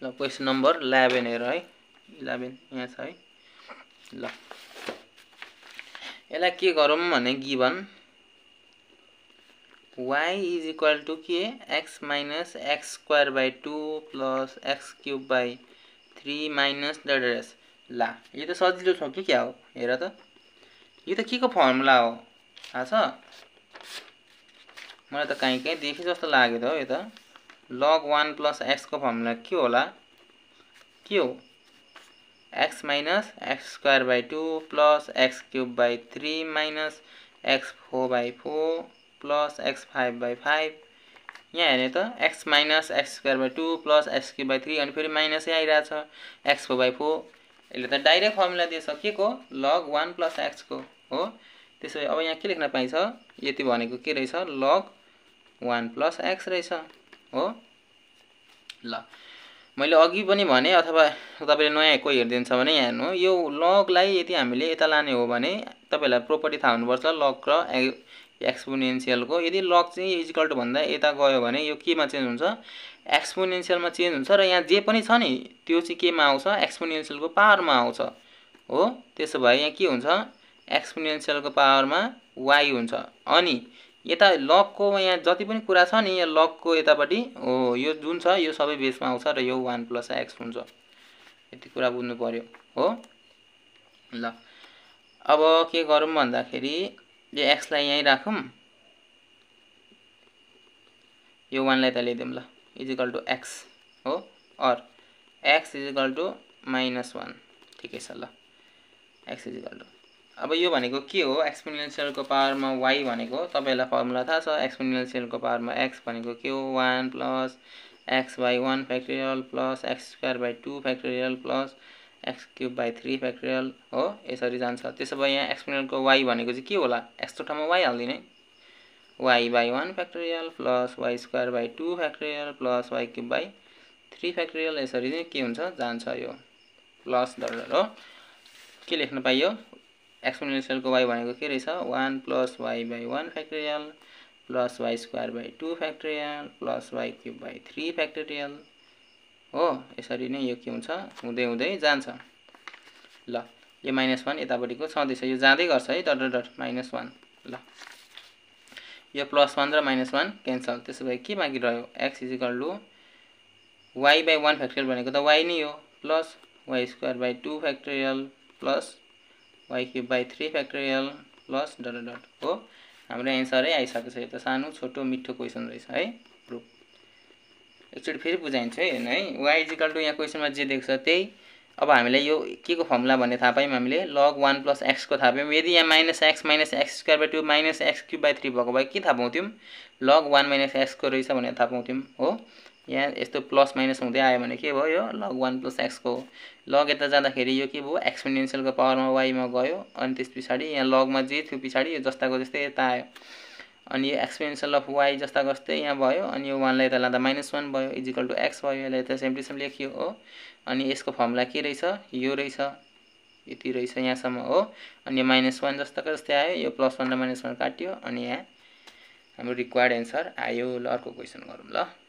ल question number 11 हेर है 11 यहाँ छ है ल यसलाई के गरौँ भने given y is equal to के x minus x square by 2 plus x cube by 3 minus डडेस ला यो त सजिलो छ कि क्या हो हेर त यो त के को फर्मुला हो थाहा छ मलाई त कहीँ देखे जस्तो लाग्यो त हो यो त log 1 plus x को फर्मुला के होला के हो x minus x square by 2 plus x cube by 3 minus x 4 by 4 plus x 5 by 5 यहाँ हेर्ने त x minus x square by 2 plus x cube by 3 अनि फेरि माइनस यहाँ आइरहेछ x 4 by 4 यसले त डाइरेक्ट फर्मुला दिएछ के को log 1 plus x को हो त्यसैले अब यहाँ के लेख्न पाइन्छ यति भनेको के रहेछ log 1 plus x रहेछ हो ल मैले अघि पनि भने अथवा तपाईले नयाँ कोही हेर्दिन्छ भने यहाँ हेर्नु यो लगलाई यदि हामीले यता लाने हो भने तपाईलाई प्रोपर्टी थाहा हुनुपर्छ लग र एक्सपोनेन्शियल को यदि लग चाहिँ इक्वल टु भन्दा यता गयो भने यो केमा चेन्ज हुन्छ एक्सपोनेन्शियलमा चेन्ज हुन्छ र यहाँ जे पनि छ नि त्यो चाहिँ केमा आउँछ एक्सपोनेन्शियलको पावरमा आउँछ हो त्यसो भए यहाँ के हुन्छ एक्सपोनेन्शियलको पावरमा y हुन्छ अनि यता लग को यहाँ जति पनि कुरा छ नि यहाँ लग को यतापट्टि हो यो जुन छ यो सबै बेसमा आउँछ र यो 1 plus x हुन्छ यति कुरा बुझ्नु पर्यो हो ल अब के गरौँ भन्दाखेरि यो x लाई यही राखौं यो 1 लाई त ल्याइदिउँ ल इक्वल टु x हो और x इक्वल टु -1 ठिकै छ ल x इक्वल टु अब यो भनेको के हो एक्सपोनेन्शियल को पावरमा y भनेको तपाईलाई फर्मुला थाहा छ एक्सपोनेन्शियल को पावरमा x भनेको के हो 1 plus x by 1 factorial plus x square by 2 factorial plus x cube by 3 factorial हो यसरी जान्छ त्यसो भए यहाँ एक्सपोनेन्शियल को y भनेको चाहिँ के होला x को ठाउँमा y हाल्दिने y by 1 factorial plus y square by 2 factorial plus y cube by 3 factorial यसरी चाहिँ के हुन्छ जान्छ यो प्लस डलर हो के लेख्न पाइयो एक्सपोनेन्शियल को y भनेको के रहेछ 1 plus y by 1 factorial plus y square by 2 factorial plus y cube by 3 factorial हो यसरी नै यो के हुन्छ हुँदै हुँदै जान्छ ल यो -1 यतापटिको छँदैछ यो जाँदै गर्छ है डट डट -1 ल यो +1 र -1 क्यान्सल त्यसो भए के बाँकी रह्यो x = y by 1 factorial भनेको त y नै हो plus y square by 2 factorial plus y cube by 3 factorial plus dot dot हो हाम्रो एन्सरै आइसकेछ यो त सानो छोटो मिठो क्वेशन रहेछ है प्रुफ एकचोटी फेरि बुझाइन्छ है हैन है y = यहाँ क्वेशनमा जे देख्छ त्यही अब हामीलाई यो के को फर्मुला भन्ने थाहा पायौं हामीले log 1 plus x को थाहा पायौं यदि यहाँ -x square by 2 x cube by 3 भएको भए के थाहा पाउँथ्यौं log 1 - x को रहेछ भनेर थाहा पाउँथ्यौं हो यहाँ यस्तो प्लस माइनस हुँदै आयो भने के भयो यो log 1 plus x को log यता जाँदाखेरि यो के भयो एक्सपोनेन्शियल को पावरमा y मा गयो अनि त्यसपछि यहाँ log मा जे थियो पछाडी यो जस्ताको जस्तै यता आयो अनि यो एक्सपोनेन्शियल अफ y जस्ताको जस्तै यहाँ भयो अनि यो 1 लाई यता लाँदा -1 भयो इक्वल टु x भयो यसलाई यता सेम टु सेम लेखियो हो अनि यसको फर्मुला के रहेछ यो रहेछ यति रहेछ यहाँसम्म हो अनि यो -1 जस्ताको जस्तै आयो यो +1 र -1 काट्यो अनि यहाँ हाम्रो रिक्वायर्ड आन्सर आयो ल अर्को क्वेशन गरौँ ल